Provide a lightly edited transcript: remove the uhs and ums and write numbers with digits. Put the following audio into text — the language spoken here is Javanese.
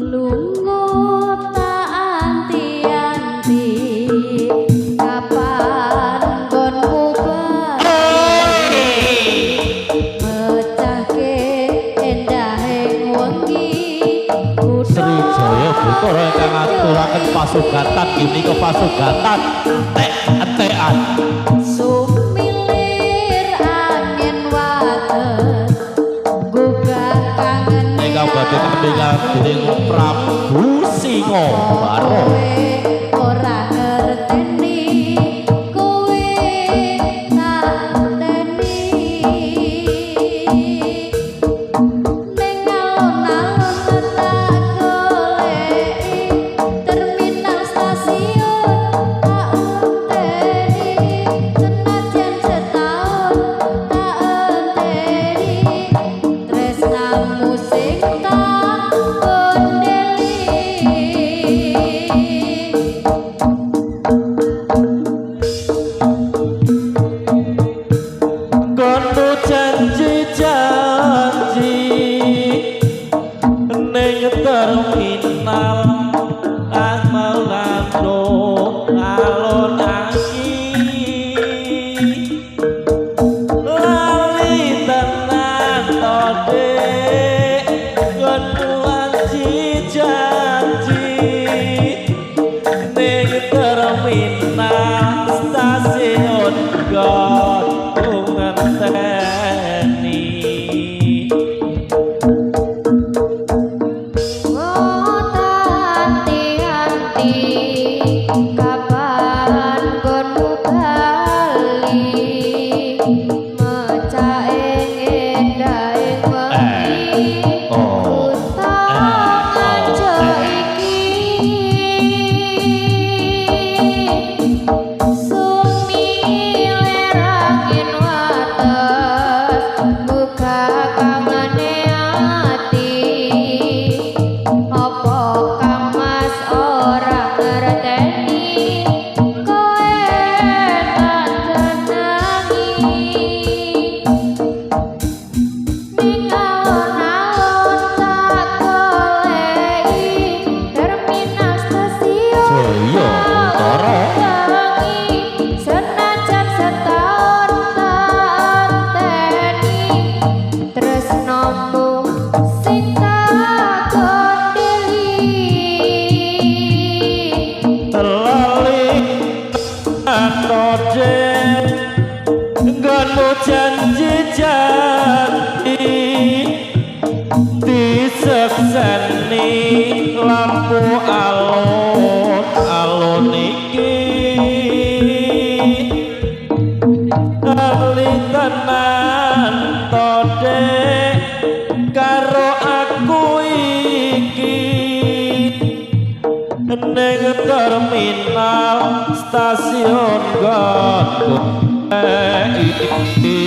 Lunga tak anti-anti, kapan nggonmu bali, mecahke endahing wengi. Srijaya Buthara ingkang ngaturaken pasugatan inggih menika pasugatan entek-entekan. Sumilir angin wates gugah kangen. Ingkang badhe kepingan dening Prabu Singobaro. Kowe ora ngerteni, kowe tak teni ning alun-alun tak goleki, terminal stasiun tak enteni, senajan setahun tak enteni, tresnamu sing tak gondeli. Kono janji-janji ning terminal alun alun aki, lali tenan to, Dik, kono janji-janji ning terminal stasiun nggonku ngenteni. Anti-anti, kapan nggonmu bali, mecake endahing wengi, oh, kutha eh, oh, Nganjuk eh. iki. Sumilir angin wates buka kangene ati, apa Kang Mas ora ngerteni, kowe tak tenangi ning alun-alun tak goleki, terminal stasiun Jaya tak Untara. Utangi, senajan setahun tak enteni, tresnomu sing tak gondeli. Lali to, Dik, nggonmu janji-janji disekseni lampu alun alun iki, lali tenan to, Dik, karo aku iki ning terminal stasiun nggonku iki.